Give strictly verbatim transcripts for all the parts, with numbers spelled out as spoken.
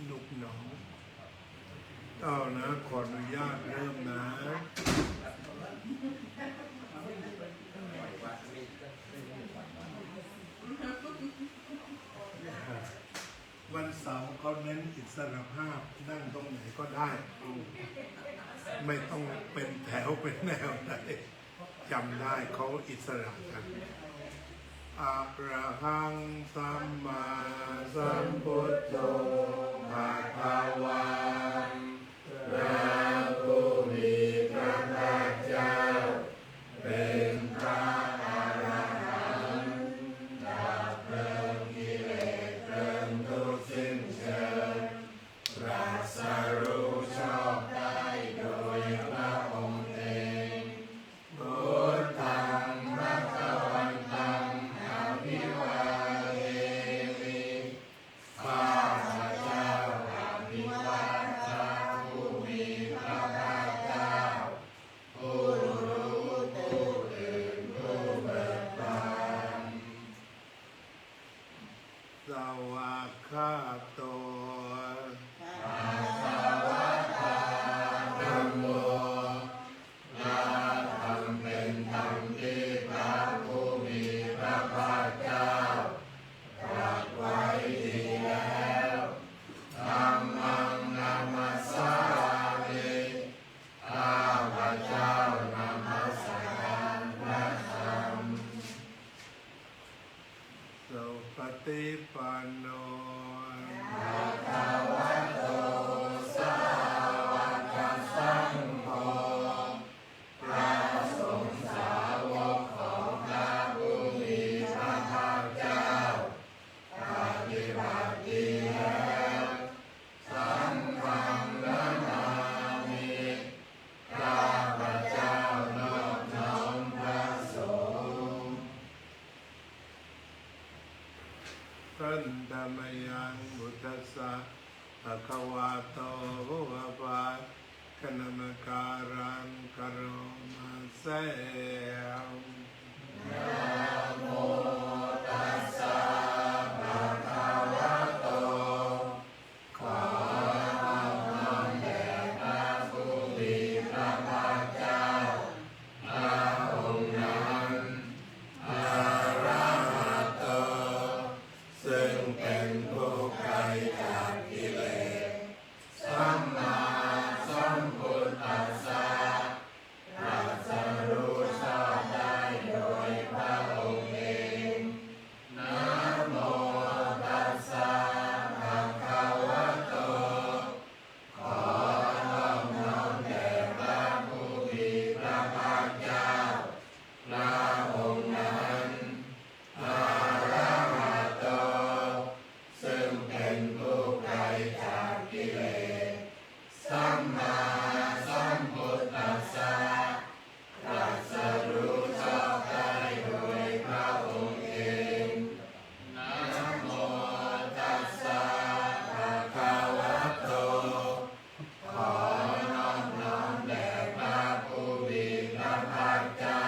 ลูกน้อง เอานะ ขออนุญาตเริ่มนะ วันเสาร์เขาเน้นอิสรภาพ นั่งตรงไหนก็ได้ ไม่ต้องเป็นแถวเป็นแนวใด จำได้เขาอิสระกัน อะระหังสัมมาสัมพุทโธ ภะคะวา พระผู้มีพระภาคเจ้า เป็นพระอรหันต์ ดับเพลิงกิเลสเพลิงทุกข์สิ้นเชิง ตรัสรู้ชอบได้โดยพระองค์เอง พุทธัง ภะคะวันตัง อะภิวาเทมิ ข้าพเจ้าอภิวาทพระผู้มีพระภาคเจ้า ผู้รู้ผู้ตื่นผู้เบิกบาน สวากขาโต ภะคะวะโต ธัมโม พระธรรมเป็นธรรมที่พระผู้มีพระภาคเจ้าตรัสไว้ดีแล้ว ธัมมัง นะมัสสามิ ข้าพเจ้านมัสการพระธรรม สุปฏิปันโน ภะคะวะโต สาวกสังโฆ พระสงฆ์สาวกของพระผู้มีพระภาคเจ้า ปฏิบัติดีแล้ว สังฆัง นะมามิ ข้าพเจ้านอบน้อมพระสงฆ์ Handa mayaṃ buddhassa bhagavato pubbabhāganamakāraṃ karoma se. Namo tassa bhagavato ขอนอบน้อมแด่พระผู้มีพระภาคเจ้า พระองค์นั้น อะระหะโต ซึ่งเป็นผู้ไกลจากกิเลส สัมมาสัมพุทธัสสะ ตรัสรู้ชอบได้โดยพระองค์เอง นะโมตัสสะ ภะคะวะโต ขอนอบน้อมแด่พระผู้มีพระภาคเจ้า พระองค์นั้น อะระหะโต ซึ่งเป็นผู้ไกลจากกิเลส สัมมาสัมพุทธัสสะ ตรัสรู้ชอบได้โดยพระองค์เอง นะโมตัสสะ ภะคะวะโต ขอนอบน้อมแด่พระผู้มีพระภาคเจ้า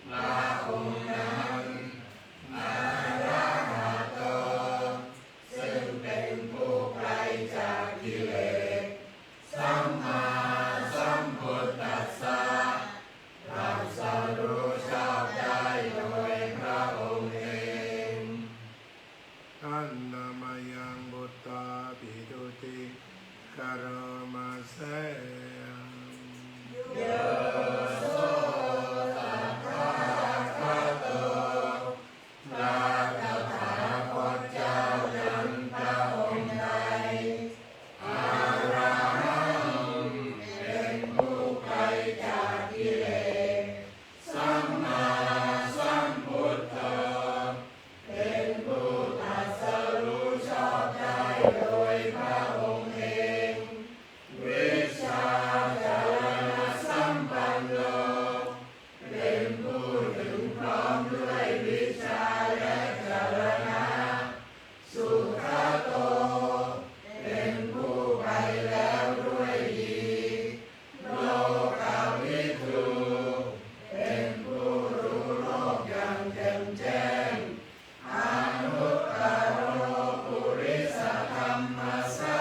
พระองค์นั้น อะระหะโต ซึ่งเป็นผู้ไกลจากกิเลส สัมมาสัมพุทธัสสะ ตรัสรู้ชอบได้โดยพระองค์เอง Handa mayaṃ buddhādhipūjitaṃ karoma se. โย โส ตถาคโต พระตถาคตเจ้านั้นพระองค์ใด อะระหัง เป็นผู้ไกลจากกิเลส สัมมาสัมพุทโธ เป็นผู้ตรัสรู้ชอบได้โดยพระองค์เอง วิชชาจารณสัมปันโน เป็นผู้ถึงพร้อมด้วยวิชชาและจรณะ สุขโต เป็นผู้ไปแล้วด้วยดี โลกวิทู เป็นผู้รู้โลกอย่างแจ่มแจ้ง อนุตตโร ปุริสธัมมัสสา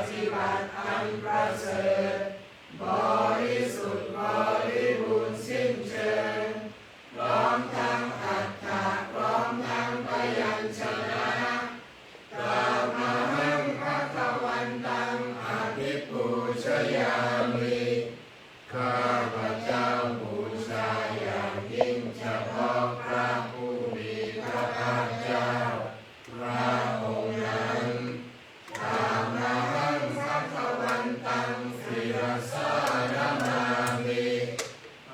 ฏิบัติอันประเสริฐ บริสุทธิ์บริบูรณ์สิ้นเชิง พร้อมทั้งอัฏฐะ พร้อมทั้งพยัญชนะ Tamahaṃ bhagavantaṃ abhipūjayāmi. ข้าพเจ้าบูชาอย่างยิ่งเฉพาะพระผู้มีพระภาคเจ้า พระองค์นั้น Tamahaṃ bhagavantaṃ sirasā namāmi.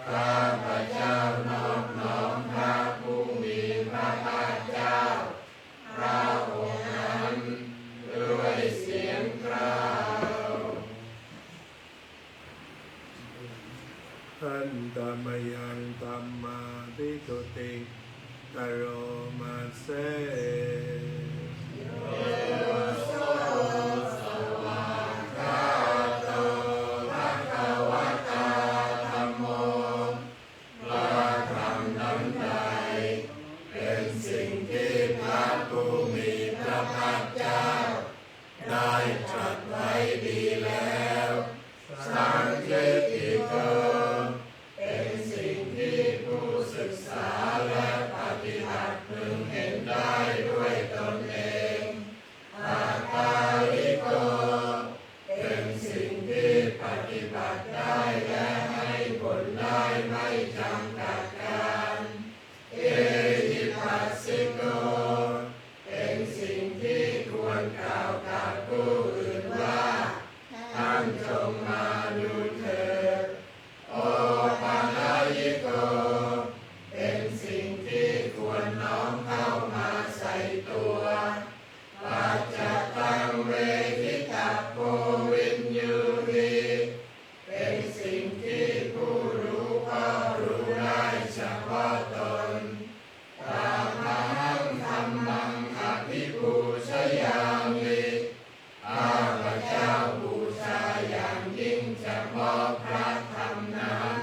ข้าพเจ้านอบน้อมพระผู้มีพระภาคเจ้า พระองค์นั้น ด้วยเสียงกล่าว Handa mayaṃ dhammābhidhutiṃ karoma se. Yo so svākkhāto bhagavatā dhammo. พระธรรมนั้นใด เป็นสิ่งที่พระผู้มีพระภาคเจ้า ได้ตรัสไว้ดีแล้ว Sandiṭṭhiko เป็นสิ่งที่ผู้ศึกษาและปฏิบัติพึงเห็นได้ด้วยตนเอง Akāliko เป็นสิ่งที่ปฏิบัติได้และให้ผลได้ไม่จำกัดกาล Ehipassiko เป็นสิ่งที่ควรกล่าวกับผู้อื่นว่า ท่านจงมาดูเถิด Opanayiko เป็นสิ่งที่ควรน้อมเข้ามาใส่ตัว Paccattaṃ veditabbo viññūhi เป็นสิ่งที่ผู้รู้ก็รู้ได้เฉพาะตน Tamahaṃ dhammaṃ abhipūjayāmi. ข้าพเจ้าบูชาอย่างยิ่งเฉพาะพระธรรมนั้น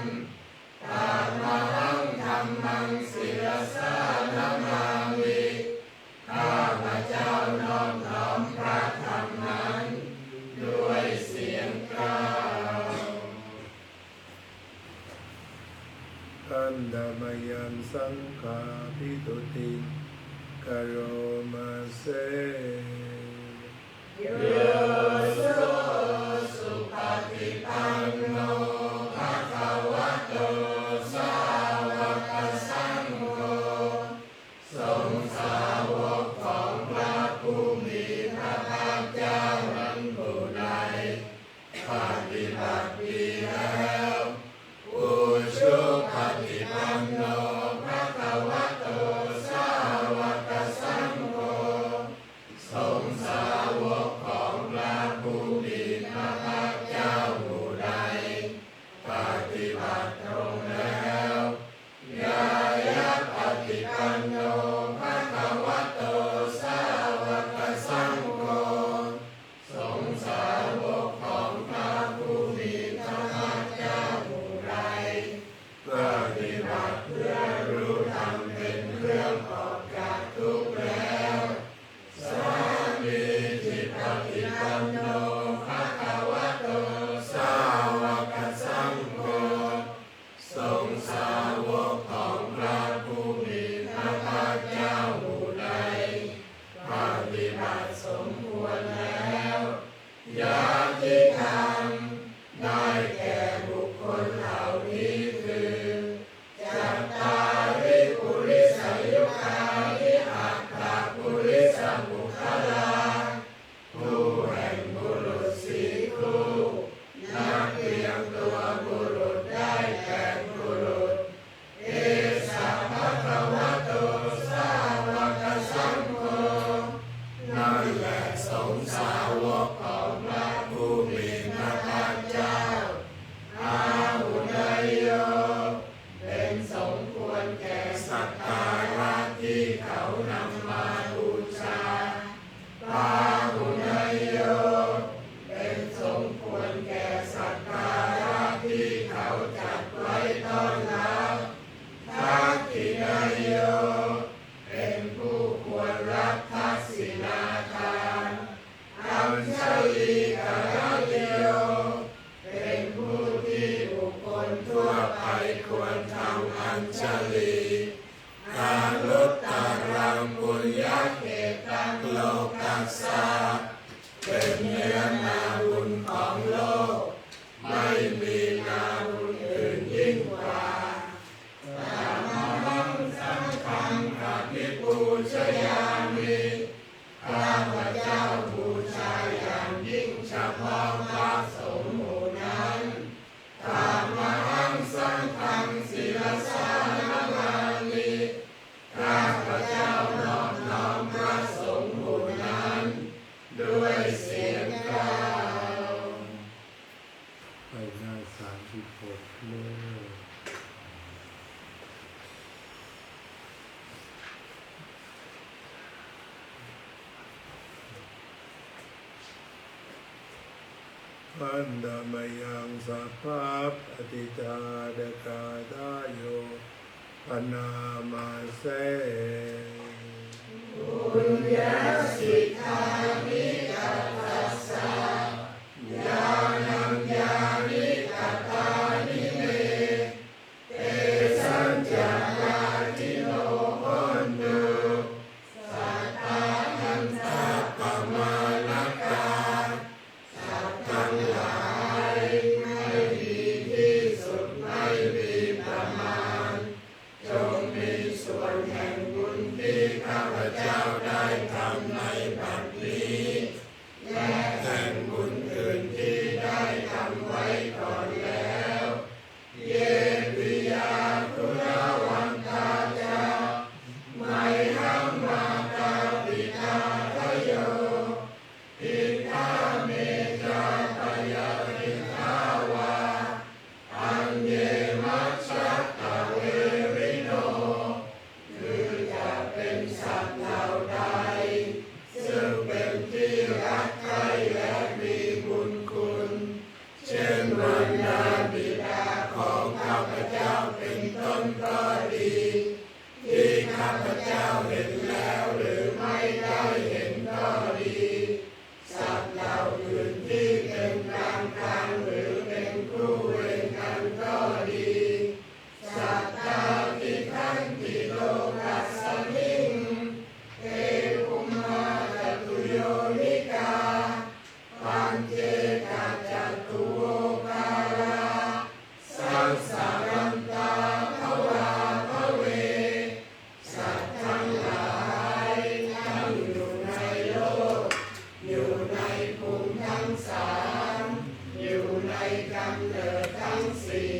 Tamahaṃ dhammaṃ sirasā namāmi. ข้าพเจ้านอบน้อมพระธรรมนั้น ด้วยเสียงกล่าว Handa mayaṃ saṅghābhidhutiṃ karoma se. Yo so supaṭipanno bhagavato sāvakasaṅgho. สงฆ์สาวกของพระผู้มีพระภาคเจ้านั้นหมู่ใด ปฏิบัติดีแล้ว Ujupaṭipanno bhagavato sāvakasaṅgho. สงฆ์สาวกของพระผู้มีพระภาคเจ้าหมู่ใด ปฏิบัติตรงแล้ว Ñāyapaṭipanno bhagavato sāvakasaṅgho. สงฆ์สาวกของพระผู้มีพระภาคเจ้าหมู่ใด ปฏิบัติเพื่อรู้ธรรมเป็นเครื่องออกจากทุกข์แล้ว Sāmīcipaṭipanno bhagavato sāvakasaṅgho. สงฆ์สาวกของพระผู้มีพระภาคเจ้าหมู่ใด ปฏิบัติสมควรแล้ว Yadidaṃ ได้แก่บุคคลเหล่านี้คือ Cattāri purisayugāni aṭṭha purisapuggalā. คู่แห่งบุรุษสี่คู่ นับเรียงตัวบุรุษได้แปดบุรุษ Esa bhagavato sāvakasaṅgho. นั่นแหละสงฆ์สาวกของพระผู้มีพระ เฉพาะพระสงฆ์หมู่นั้น Tamahaṃ saṅghaṃ sirasā namāmi ข้าพเจ้านอบน้อมพระสงฆ์หมู่นั้น ด้วยเสียงกล่าว ไปหน้าสามสิบหกเด้อ Handa mayaṃ sabbapaṭiṭṭhānakātayo bhaṇāma se. Puññassidāni katassa, yānaññāni katāni me, tesañca bhāgino hontu, satthā antappamāṇakā. สัตว์ทั้งหลาย ไม่มีที่สุด ไม่มีประมาณ จงมีส่วนแห่งบุญที่ข้าพเจ้าได้ทำในบัดนี้ และแห่งบุญอื่นที่ได้ทำไว้ก่อนแล้ว Ye piyā guṇavantā ca, mayhaṃ mātāpitādayo, ittha me jātiyā diṭṭhā vā, aññe majjhattaverino. คือจะเป็นสัตว์เหล่าใด ซึ่งเป็นที่รักใคร่และมีบุญคุณ เช่นมารดาบิดาของข้าพเจ้าเป็นต้นก็ดี ที่ข้าพเจ้าเห็นแล้วหรือไม่ได้เห็นก็ดี สัตว์เหล่าอื่นที่เป็นกลางๆ หรือเป็นคู่เวรกันก็ดี Sattā tiṭṭhanti lokasmiṃ, te bhummā catuyonikā, pañcekacatuvokārā, sassarantā bhavābhave. สัตว์ทั้งหลายตั้งอยู่ในโลก อยู่ในภูมิทั้งสาม อยู่ในกำเนิดทั้งสี่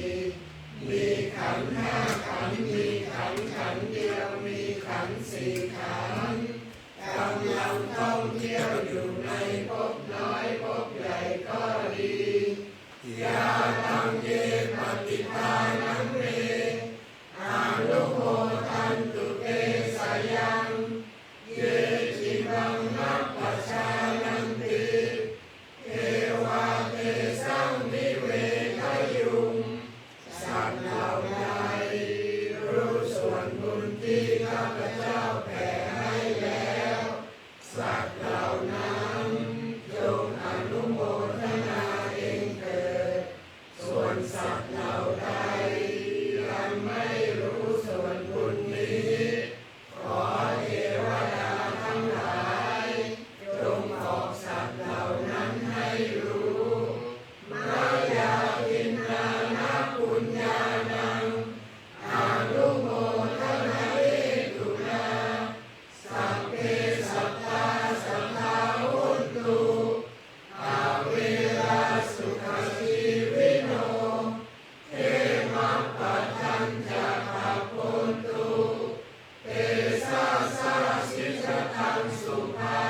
มีขันธ์ห้าขันธ์ มีขันธ์ขันธ์เดียว มีขันธ์สี่ขันธ์ กำลังท่องเที่ยวอยู่ในภพน้อยภพใหญ่ก็ดี Yātaṃ ye pattidānaṃ me, anumodantu te sayaṃ. Ye cimaṃ nappajānanti, devā tesaṃ nivedayyuṃ. สัตว์เหล่าใดรู้ส่วนบุญที่ข้าพเจ้าแผ่ให้แล้ว สัตว์เหล่านั้นจงอนุโมทนาเองเถิด ส่วนสัตว์เหล่าใดยังไม่รู้ส่วนบุญนี้ ขอเทวดาทั้งหลาย จงบอกสัตว์เหล่านั้นให้รู้ Mayā dinnāna puññānaṃ anumodanāhetunā, sabbe sattā sadā hontu, averā sukhajīvino. Khemappadañca pabbontu, te sāsā sijjhataṃ subhā.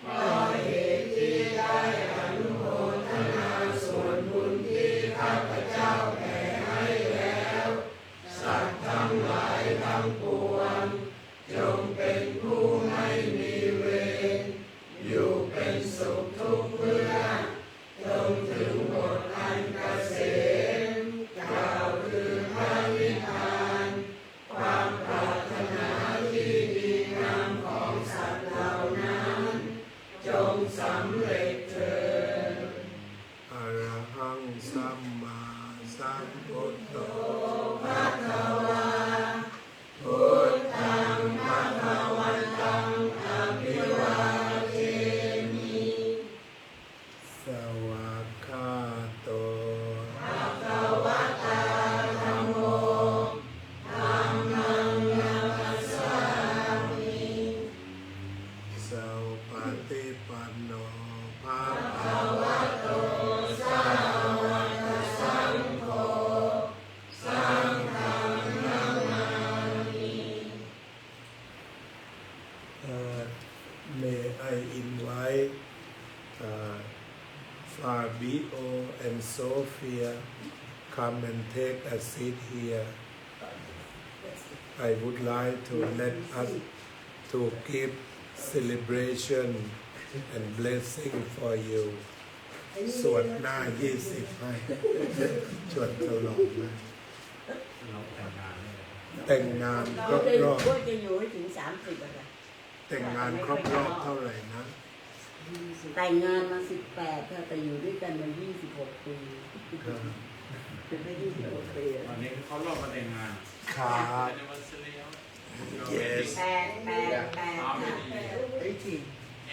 เพราะเหตุที่ได้อนุโมทนาส่วนบุญที่ข้าพเจ้าแผ่ให้แล้ว สัตว์ทั้งหลายทั้งปวง จงเป็นผู้ไม่มีเวร อยู่เป็นสุขทุกเมื่อ จงถึงหนอันเกษม กล่าวคือพระนิพพาน ความปรารถนาที่ดีงามของสัตว์เหล่านั้น จงสำเร็จเถิด Arahaṃ sammāsambuddho bhagavā, buddhaṃ bhagavantaṃ abhivādemi. Svākkhāto bhagavatā dhammo, dhammaṃ namassāmi. Supaṭipanno bhagavato Fabio and Sofia, come and take a seat here. I would like to let us to give celebration and blessing for you. สวดหน้ายี่สิบให้ ชวนฉลองนะ แต่งงานครบรอบ ก็จะอยู่ให้ถึงสามสิบอะค่ะ แต่งงานครบรอบเท่าไหร่นะ แต่งงานมาสิบแปดค่ะ แต่อยู่ด้วยกันมายี่สิบหกปี ครับ เป็นได้ยี่สิบหกปีอะ วันนี้ครบรอบวันแต่งงาน ครับ Anniversary แปด แปด แปด ค่ะ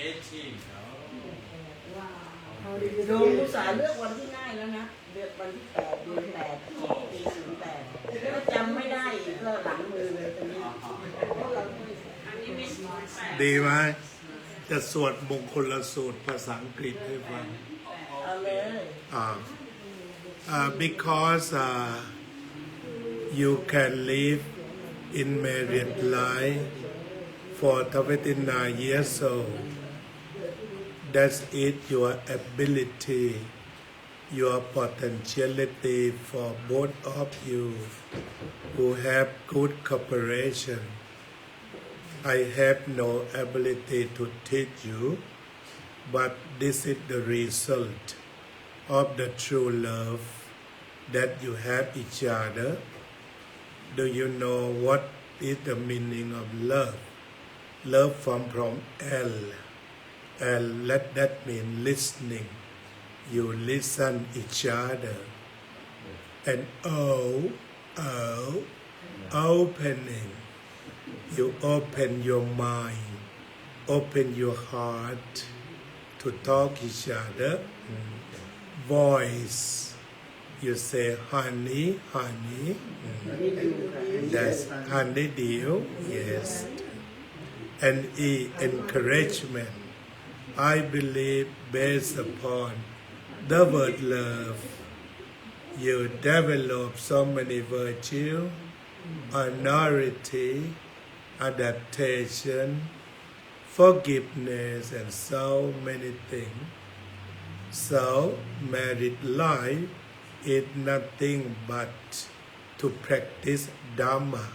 eighteen โอ้ โยมอุตส่าห์เลือกวันที่ง่ายแล้วนะ เลือกวันที่แปด เดือนแปด ปีศูนย์แปด แล้วจำไม่ได้อีก ก็หลังมือเลยตอนนี้ ดีไหม จะสวดมงคลสูตรภาษาอังกฤษให้ฟัง เอาเลย อ่า Uh, because uh, you can live in married life for twenty-nine years old. That's it, your ability, your potentiality for both of you who have good cooperation. I have no ability to teach you, but this is the result of the true love that you have each other. Do you know what is the meaning of love? Love from, from L, and let that mean listening. You listen each other, and O, O, opening. You open your mind, open your heart to talk each other. Mm. Voice, you say, "Honey, honey." Mm. That's honeydew, yes. And E, encouragement. I believe based upon the word love, you develop so many virtue, honority, adaptation, forgiveness, and so many things. So, married life is nothing but to practice Dhamma.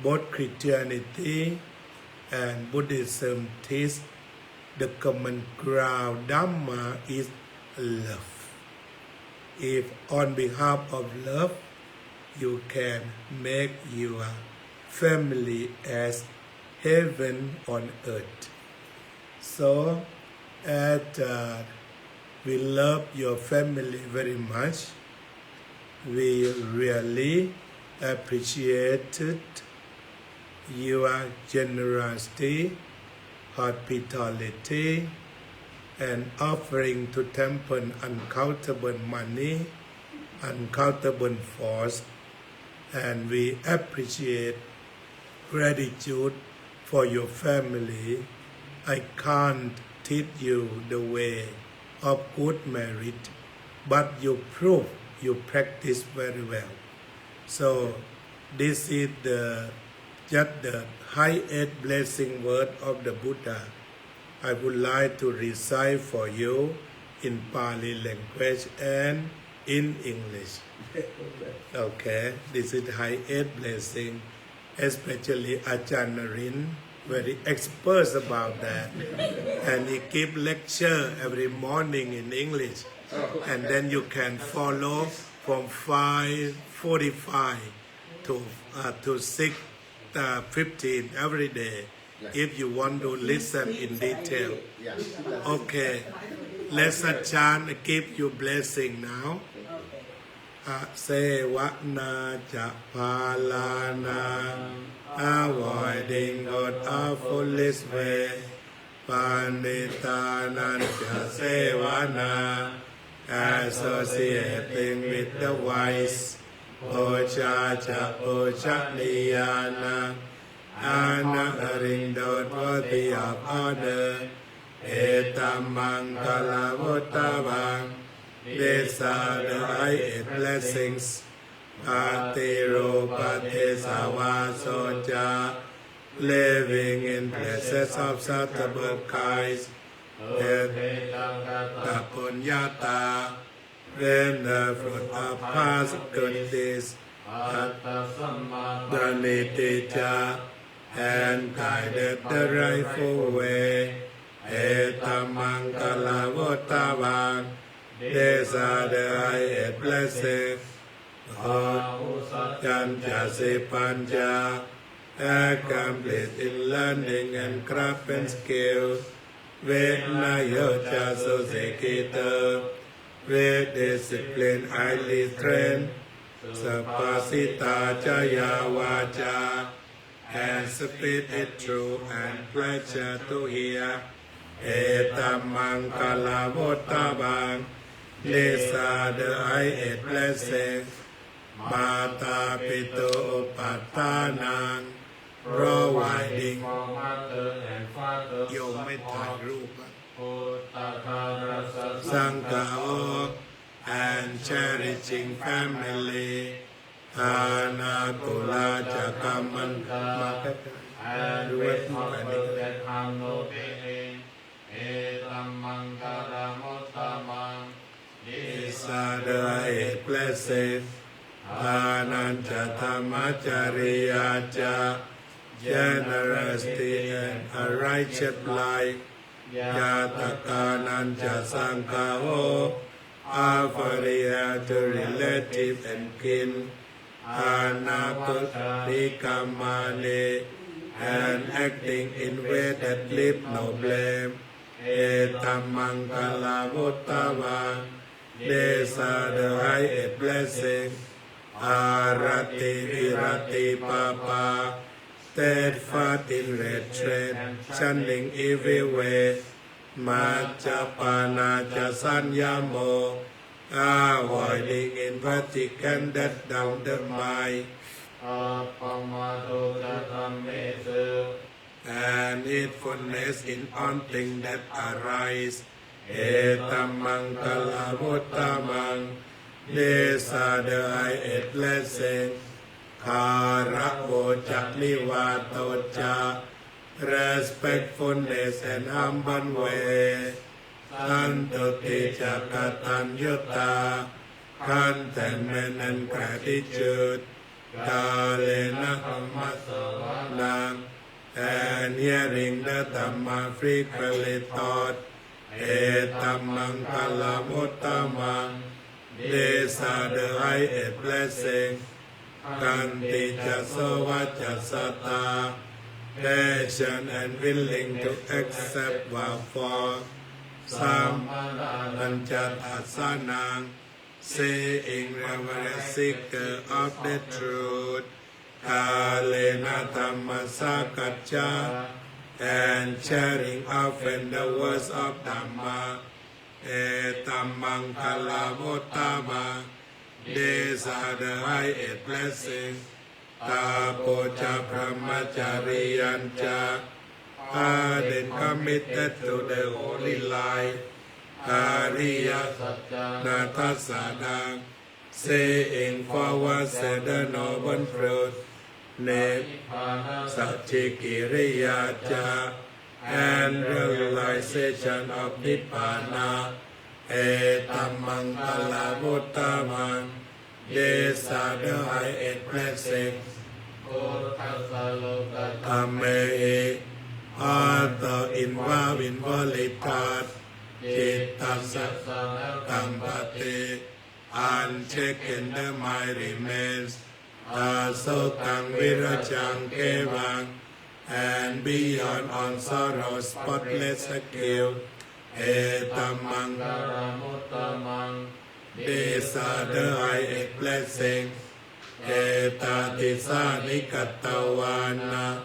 Both Christianity and Buddhism teach the common ground Dhamma is love. If on behalf of love, you can make your family as heaven on earth. So, as, uh, we love your family very much. We really appreciated your generosity, hospitality, and offering to temple uncountable money, uncountable force, and we appreciate gratitude for your family. I can't teach you the way of good marriage, but you prove you practice very well. So this is the, just the highest blessing word of the Buddha. I would like to recite for you in Pali language and in English. Okay, this is highest blessing, especially Ajahn Narin, very expert about that. And he give lecture every morning in English. And then you can follow from five forty-five to, uh, to six, uh, fifteen every day. If you want to listen in detail. Okay. Let's chant, give you blessing now. Asevanā ca bālānaṃ, avoiding thought of foolish way. Paṇḍitānañca sevanā, associating with the wise. Pūjā ca pūjanīyānaṃ, honoring those worthy of honor. Etam maṅgalam uttamaṃ, these are the highest blessings. Paṭirūpadesavāso ca, living in presence of such a good kind. Uddhapuññatā, when the fruit of past good deeds, paṭipattidānīti ca, and guided the rightful way, etammaṅgalamuttamaṃ, these are the highest blessings. Bāhusaccañca sippañca, accomplished in learning and craftsman skill. Vinayo ca susikkhito, with discipline highly trained. Subhāsitā ca yā vācā, and speech is true and pleasant to hear, etammaṅgalamuttamaṃ, these are the highest blessings. Mātāpituupaṭṭhānaṃ, providing for mother and father's support. โยมไม่ถ่ายรูปอะ Puttadārassa saṅgaho, and cherishing family. Anākulā ca kammaṃ, and with offer that harm no being, etammaṅgalamuttamaṃ, these are the highest blessings. Dānañca dhammacariyā ca, generosity and a righteous life. Ñātakānañca saṅgaho, offering help to relative and kin. Anāppakannikkhamāni, and acting in way that leave no blame, etammaṅgalamuttamaṃ, these are the highest blessings. Āratī viratī pāpā, steadfast in restraint, shunning evil way. Majjapānā ca saññamo, avoiding intoxicants that dull the mind. Appamādo ca dhammesu, and heedfulness in all things that arise, etammaṅgalamuttamaṃ, these are the highest blessings. Gāravo ca nivāto ca, respectfulness and humble way. Santuṭṭhī ca kataññutā, contentment and gratitude. Kālena dhammassavanaṃ, and hearing the Dhamma frequently taught, etammaṅgalamuttamaṃ, these are the highest blessings. Khantī ca sovacassatā, patient and willing to accept what for. Samaṇānañca dassanaṃ, seeing reverent seeker of the truth. Kālena dhammasākacchā, and sharing often the words of Dhamma, etammaṅgalamuttamaṃ, these are the highest blessings. Tapo ca brahmacariyañca, ardent committed to the holy life. Ariyasaccāna dassanaṃ, seeing forward the noble truth. Nibbānasacchikiriyā ca, and realization of Nibbāna, etammaṅgalamuttamaṃ, these are the highest blessings. Buddhassa lokadhammehi, although involved in worldly thought, cittaṃ yassa na kampati, unshaken the mind remains, asokaṃ virajaṃ khemaṃ, and beyond all sorrow spotless secure, etammaṅgalamuttamaṃ, these are the highest blessings. Etādisāni katvāna,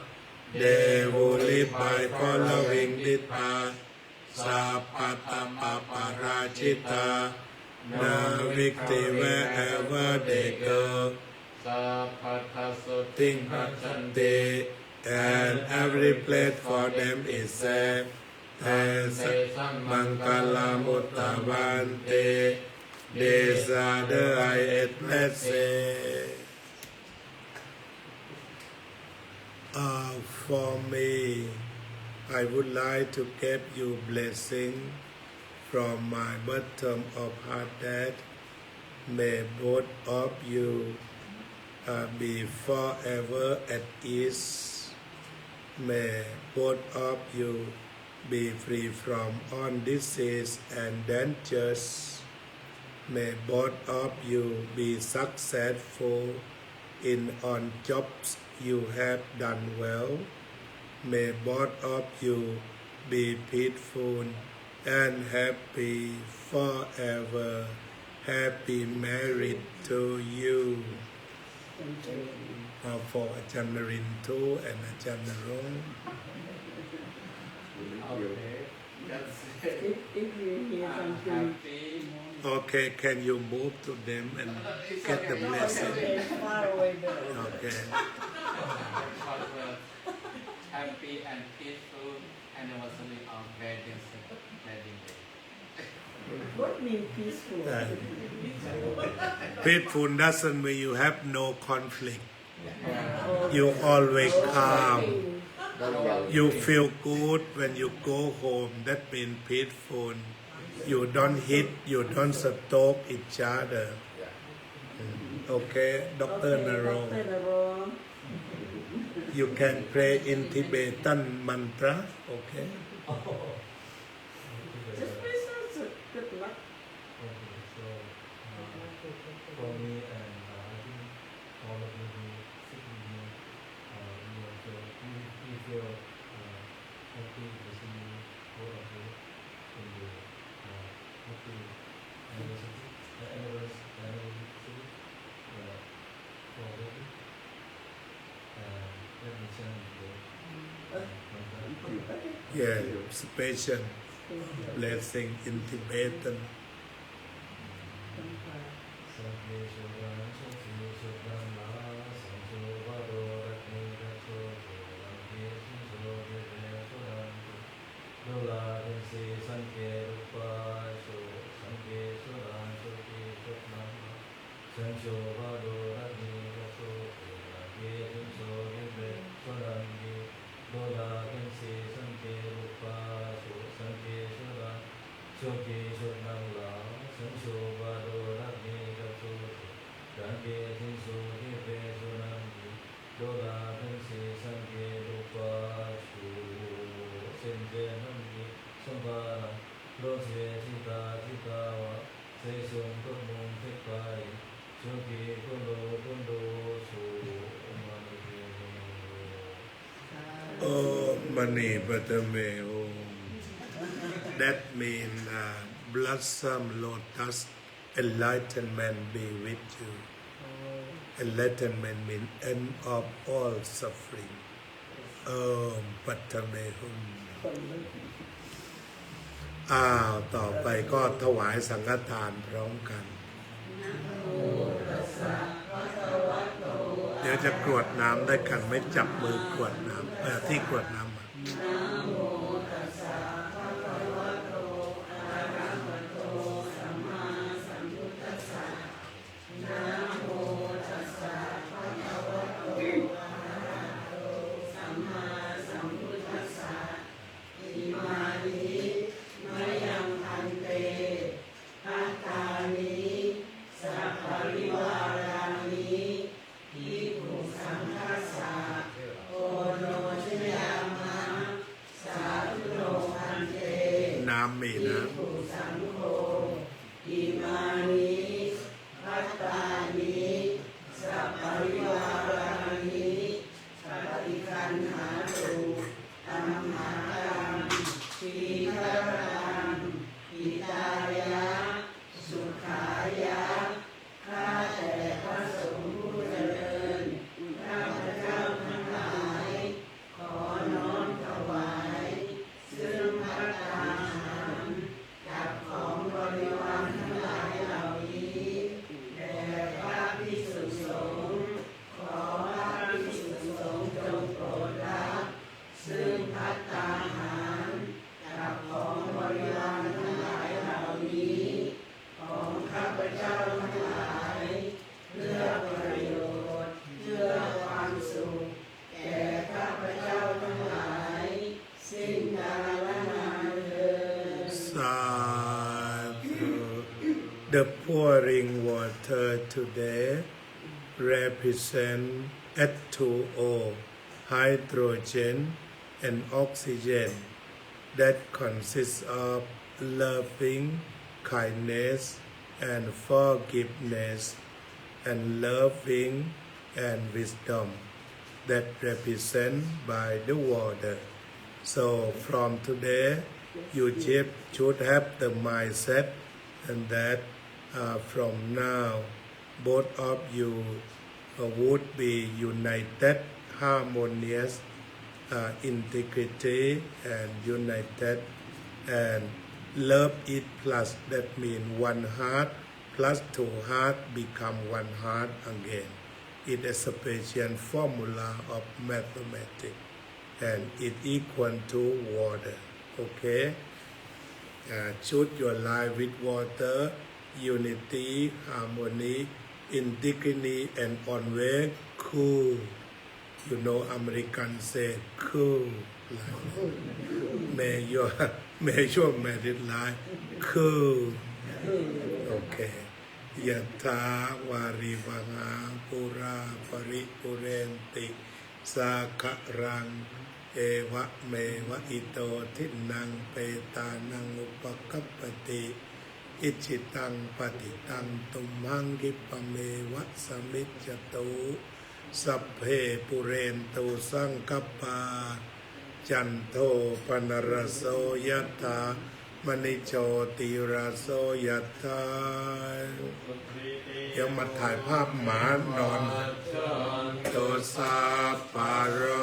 they who live by following this path, sabbattha pāpā rājitā, navagati wherever they go. Sabbattha sotthi gacchanti, and every place for them is safe. Taṃ tesaṃ maṅgalamuttamanti, these are the highest blessings. Uh, for me, I would like to give you blessing from my bottom of heart that may both of you, uh, be forever at ease. May both of you be free from all disease and dangers. May both of you be successful in all jobs you have done well. May both of you be peaceful and happy forever. Happy married to you. Uh, for อาจารย์นรินทร์ too and อาจารย์นรงค์. Okay. That's it. If, if you hear something. Okay, can you move to them and get the blessing? Okay, far away better. Okay. Happy and peaceful anniversary of wedding, wedding day. What mean peaceful? Uh, peaceful doesn't mean you have no conflict. You always calm. You feel good when you go home. That mean peaceful. You don't hit, you don't stroke each other. Mm, okay, Doctor Naro. You can pray in Tibetan mantra, okay? Just pray, sir. Good luck. Okay, so, uh, for me and, uh, I think all of you who sit in here, uh, we are feel, we, we feel, uh, happy to see you, all of you, in the, uh, happy anniversary, uh, anniversary, anniversary, uh, already. Yeah, special blessing in Tibetan. Om Mani Padme Hum. That mean, uh, blossom lotus, enlightenment be with you. Enlightenment mean end of all suffering. Om Padme Hum. อ้าว ต่อไปก็ถวายสังฆทานพร้อมกัน เดี๋ยวจะกรวดน้ำด้วยกันไหม จับมือกรวดน้ำ เอ่อ ที่กรวดน้ำอะ Namo tassa bhagavato arahato sammāsambuddhassa. Namo tassa bhagavato arahato sammāsambuddhassa. Imāni mayaṃ bhante bhattāni saparivārāni bhikkhusaṅghassa oṇojayāma. The pouring water today represent H two O, hydrogen and oxygen, that consists of loving kindness and forgiveness and loving and wisdom that represent by the water. So from today, you should, should have the mindset and that, uh, from now, both of you, uh, would be united, harmonious, uh, integrity, and united, and love it plus. That mean one heart plus two heart become one heart again. It is a special formula of mathematics, and it equal to water. Okay? Uh, should your life with water, unity, harmony, integrity, and always cool. You know, American say cool. Like, may your, may your married life cool. Okay. Yathā vārivahā pūrā paripūrenti sāgaraṃ, evameva ito dinnaṃ petānaṃ upakappati. Icchitaṃ patthitaṃ tumhaṃ khippameva samijjhatu. Sabbe pūrentu saṅkappā, cando paṇṇaraso yathā, maṇi jotiraso yathā. เดี๋ยวมาถ่ายภาพหมานอน Tu sabbarogo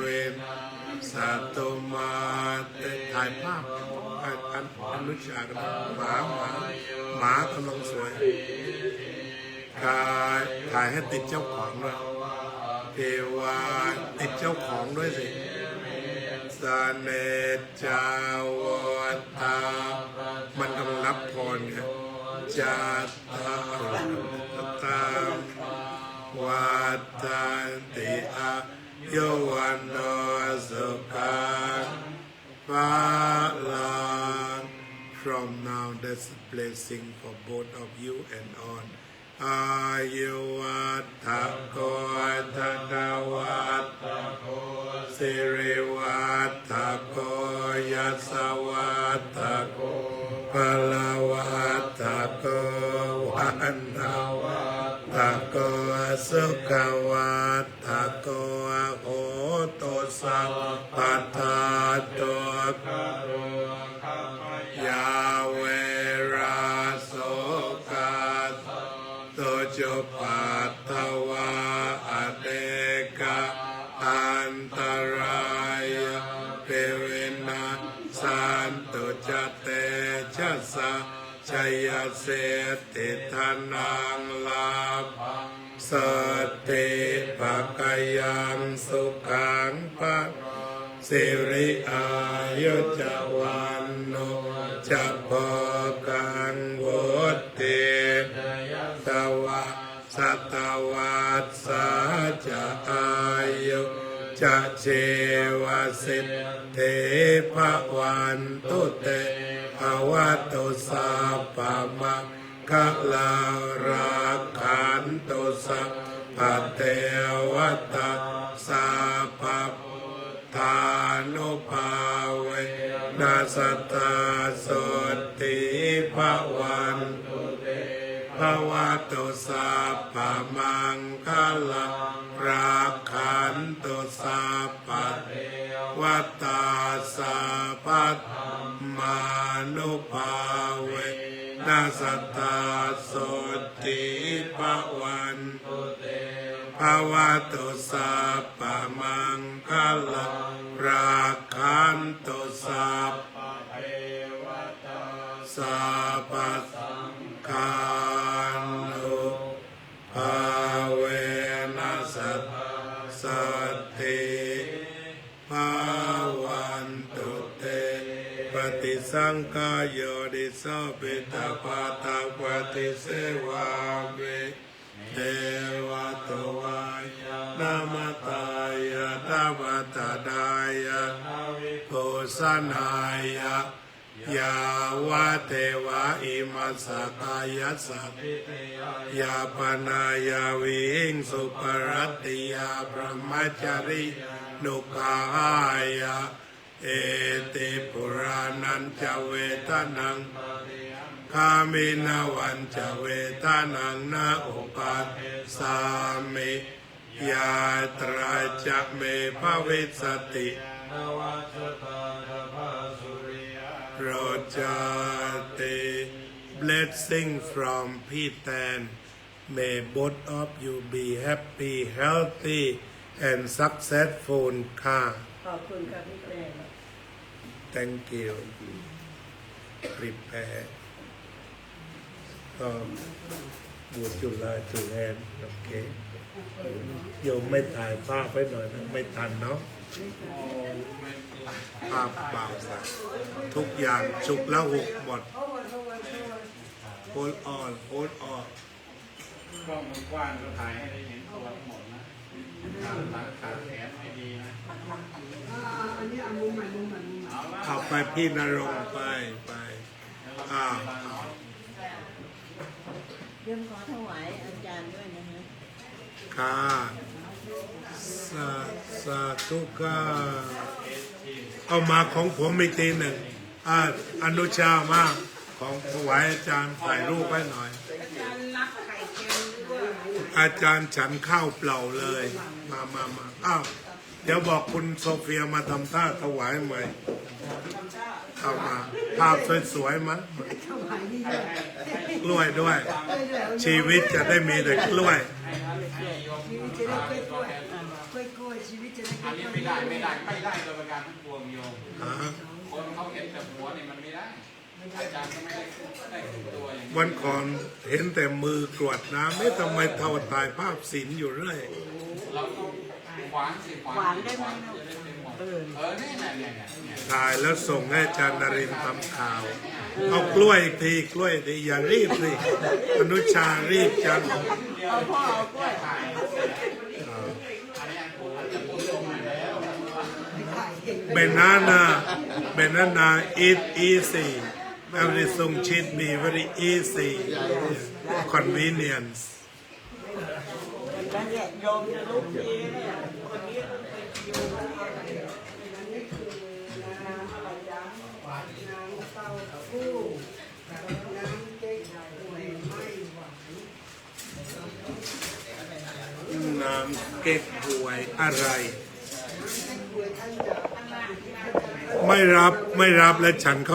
vinassatu mā te. ถ่ายภาพ อัน อัน อนุชากันนะ หมา หมา หมากำลังสวย ถ่าย ถ่ายให้ติดเจ้าของด้วย เทวา ติดเจ้าของด้วยสิ สเนจจา วุฑฒา มันกำลังรับพรไง จัตตา ตา วัฑฒันติ อายุ วัณโณ สุขัง พลัง From now, that's a blessing for both of you and all. อายุวัฑฒะโก ธนวัฑฒะโก สิริวัฑฒะโก ยศวัฑฒะโก พลวัฑฒะโก วรรณวัฑฒะโก สุขวัฑฒะโก โหตุสัพพะทา ทุกขโรคภัย ยา เวรา โสกา สันตุ จุปัฏฐวา อเนกา อันตรายา ปิ วินาสสันตุ จะ เตจะสา จะยะสิทธิ ธนัง ลาภัง โสติ ภะคะยัง สุขัง พะลัง สิริ อายุ จะ วัณโณ จะ โภคัง วุฑฒี จะ ยะสวา สะตะวัสสา จะ อายุ จะ จีวะสิทธิ ภะวันตุ เต ภะวะตุ สัพพะมังคะลัง รักขันตุ สัพพะเตวะตา สัพพะพุทธานุภาเวนะ สะตา โสตถี ภะวันตุ เต ภะวะตุ สัพพะมังคะลัง รักขันตุ สัพพะเตวะตา สัพพะธัมมานุภาเวนะ สะตา โสตถี ภะวันตุ เต ภะวะตุ สัพพะมังคะลัง รักขันตุ สัพพะเตวะตา สัพพะสังฆานุภาเวนะ สะตา โสตถี ภะวันตุ เต ปะฏิสังขายโยนิโส ปิณฑปาตะปะฏิเสวามิ เทวะตวายะนะ มะตายะนะ มัตตะนายะนะ วิภูชนายะ yāvadeva imassa kāyassa ṭhitiyā yāpanāya vihiṃsuparatiyā brahmacariyānuggahāya. Iti purāṇañca vedanaṃ paṭihaṅkhāmi navañca vedanaṃ na uppādessāmi, yātrā ca me bhavissati rojāti. Blessing from พี่แตน May both of you be happy, healthy, and successful ค่ะ ขอบคุณค่ะพี่แตน Thank you. Prepare. Um, would you like to end? Okay. โยมไม่ถ่ายภาพไว้หน่อยนะ ไม่ทันเนาะ ภาพเบาสัก ทุกอย่างฉุกละหุกหมด Hold on, hold on. กล้องมันกว้างก็ถ่ายให้ได้เห็นตัวทั้งหมดนะ ขาดหลังขาดแขนไม่ดีนะ อ่า อันนี้เอามุมใหม่ มุมใหม่ มุมใหม่ เอาละ เอาไปพี่ณรงค์ ไป ไป อ่า เดี๋ยวขอถวายอาจารย์ด้วยนะฮะ ค่ะ สา สาธุค่ะ เอามาของผมอีกทีหนึ่ง อ่า อนุชามา ของถวายอาจารย์ ถ่ายรูปให้หน่อย อาจารย์ฉันข้าวเปล่าเลย มา มา มา อ้าว เดี๋ยวบอกคุณโซเฟียมาทำท่าถวายใหม่ เอามา ภาพสวยๆ มา กล้วยด้วย ชีวิตจะได้มีแต่กล้วย ชีวิตจะได้กล้วยๆ กล้วยๆ ชีวิตจะได้กล้วยๆ อันนี้ไม่ได้ ไม่ได้ ไม่ได้โดยประการทั้งปวงโยม ฮะ คนเขาเห็นแต่หัวเนี่ยมันไม่ได้ อาจารย์ก็ไม่ได้ ได้ครึ่งตัวอย่างนี้ วันก่อนเห็นแต่มือกรวดน้ำ เอ๊ะ ทำไมเท่าถ่ายภาพศีลอยู่เรื่อย เราต้องขวางสิ ขวาง ขวางได้ไหม ขวางจะได้เต็มหมด เออ เออ นี่ เนี่ย เนี่ย เนี่ย เนี่ย ถ่ายแล้วส่งให้อาจารย์นรินทร์ทำข่าว เอากล้วยอีกที กล้วยอีกที อย่ารีบสิ อนุชารีบจัง เอาพ่อเอากล้วย อ่า Banana, banana is easy. Everything should be very easy. Convenience. น้ำเก๊กฮวยอะไร ไม่รับ ไม่รับ และฉัน